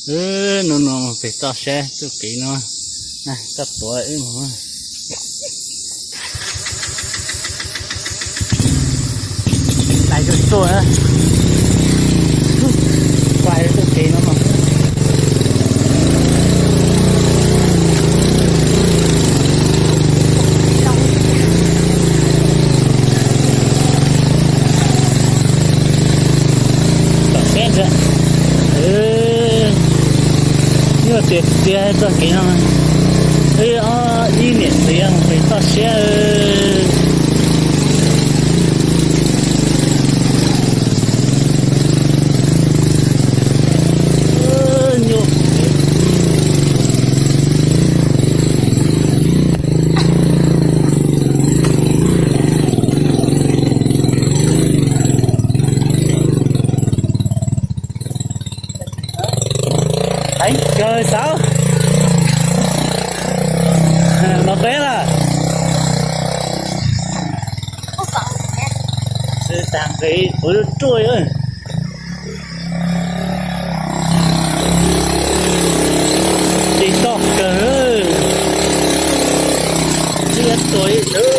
Wb nub nua mus pem toj siab txoj kev no, koj tuav wb mus. Lais zuj zus, pais txoj kev no mas. Tom siab ntag. Nyuaj tiag tiag txoj kev no. Wb ob ib niam txiv mus pem toj siab. Nyuaj. Heev kawg Xauv. Los peb lawm. Tag nqis puv ruaj. Tig toj kawg. Tig tuag ib lwm.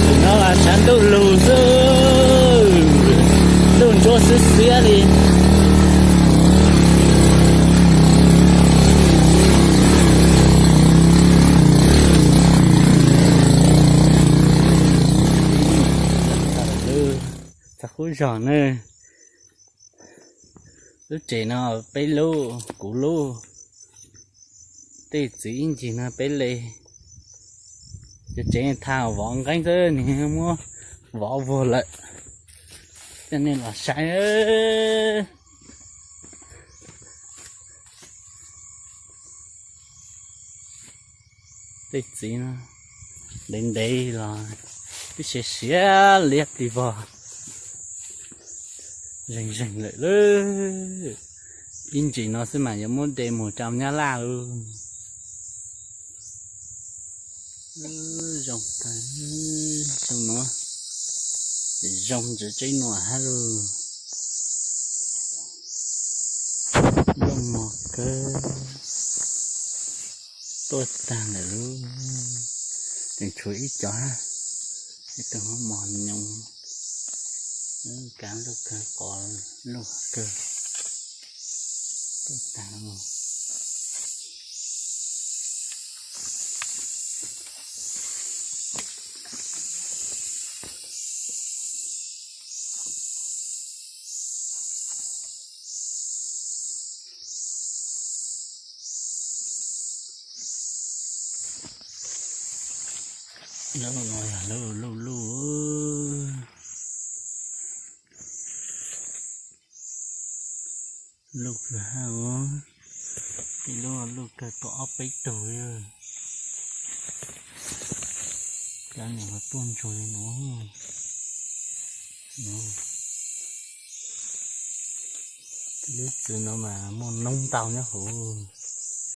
Tam no mas tshav ntuj lug xwb, ntuj ntsuab xiab xiab li. Txog qub zog na. Lub tsev no peb lub, kuv lub, tej txiv ib ncig no peb le. Cov tsev thaj vov nqeeb xwb, nws muab vov vuag lawm. Coj nej los saib. Tej txiv no ntev ntev los twb siav siav liab plig vog, zeeg zeeg lawm lauj. Ib ntsis no xwb mas yuav muab de mus rau Nyab Laj lauj. Zoo kawg, zoo nuav, zoo ntawm tsev nuav hab lauj. Zoo mos kawg, tuaj tag lawm lauj. Tseem tshuav ib co, ib tug mos nyoos, kav lug kawg, qov lug kawg, tuaj tag lawm. Lub no yog lub, lub, lub, lub kawg hab, tib lub lub kawg tau ob peb tug. Cov niam ho tuaj ntsuag li no. Lub txwv no mas muaj noob ntau nyob hauv.